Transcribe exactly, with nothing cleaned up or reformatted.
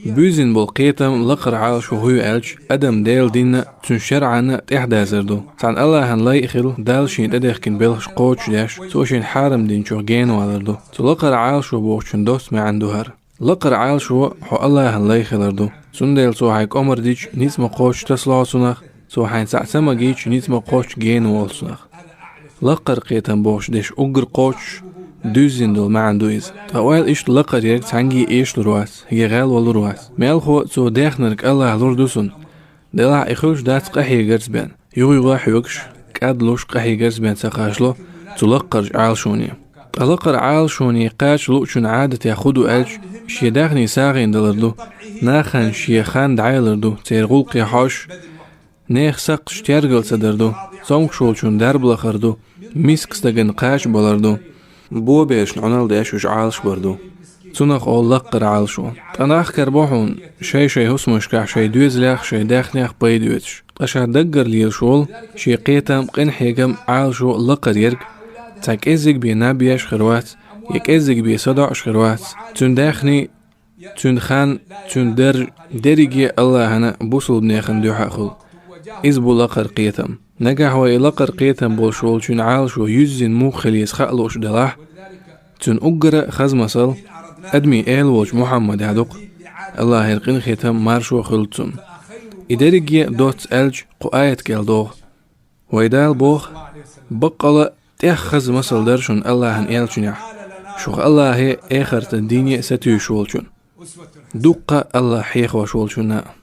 Буьззина болу кхетам лакхара Ӏалашо хӀу ю аьлча, адам Делан динна, цуьнан шарӀанна тӀаьхьадазар ду. Цхьана Аллахьан лай а хилла, Далла шена тӀедехкина белхаш кхочушдеш, цо шена хьарам динчух генавалар ду. Цу лакхара Ӏалашо бохучун доцца маьӀна ду хӀара. Лакхара Ӏалашо хьо Аллахьан лай хилар ду. Цундела цо хьайга омра дича, ницкъ ма кхоччу тасалахь цунах, цо хьайна цхьаъ ца магийча, ницкъ ма кхоччу генаволу цунах. Лакхара кхетам бохуш дерш уггар кхоччуш, дуьззина долу маьӀна ду иза. Ткъа ойла иштта лакхара ерг цхьаьнгге эшалур вац, я гӀел валур вац. Мелхо цо дехнарг Аллахь лур ду цунна. Делахь и хуьлуш дац къахьегарца бен. Юха-юха хьоьгуш, кӀадлуш къахьегарца бен ца кхачало цу лакхарчу Ӏалашоне. Ткъа лакхара Ӏалашоне кхача луучун Ӏадатехь хӀу ду аьлча, шен даьхни сагӀина далар ду, нахана шен хан дӀаялар ду, церан гӀуллакхе хьожуш, нехан сакхташ тергал ца дар ду, цомгуш волчун дарба лахар ду, миска стагана кхача балар ду, бобешна Ӏуналла деш уьш Ӏалашбар ду. Цунах олу лакхара Ӏалашо. Ткъа нах карабо хьуна, шай-шайн хӀусамашкахь шайн доьзалех, шайн даьхнех пайда оьцуш. Ткъа ша даггара лелаш волу, шен кхетам, къинхьегам, Ӏалашо лакхара ерг, цхьа кӀеззиг бен наб еш хир вац, я кӀеззиг бен садоӀуш хир вац. Цуьнан даьхни, цуьнан хан, цуьнан дарж, дерриге Аллахьана, бусалбанехана дуьхьа а хуьлу. Иза бу лакхара кхетам. Нагахь вай и лакхара кхетам болуш волчун Ӏалашо юьззина муха хила еза хаа лууш делахь, цуьнан уггара а хаза масал адамийн эла волчу Мухьаммадехь ду-кх, Аллахьера къинхетам, маршо а хуьлда цунна. И дерриге а доцца аьлча, кху аят кӀел догӀу. Вай Дала боху: «Баккъала а тӀех хаза масал дара шуна Аллахьан элчанехь, шух Аллахье а, эхартан дийне а сатуьйсуш волчун, дуккха а Аллахь хьехош волчунна а».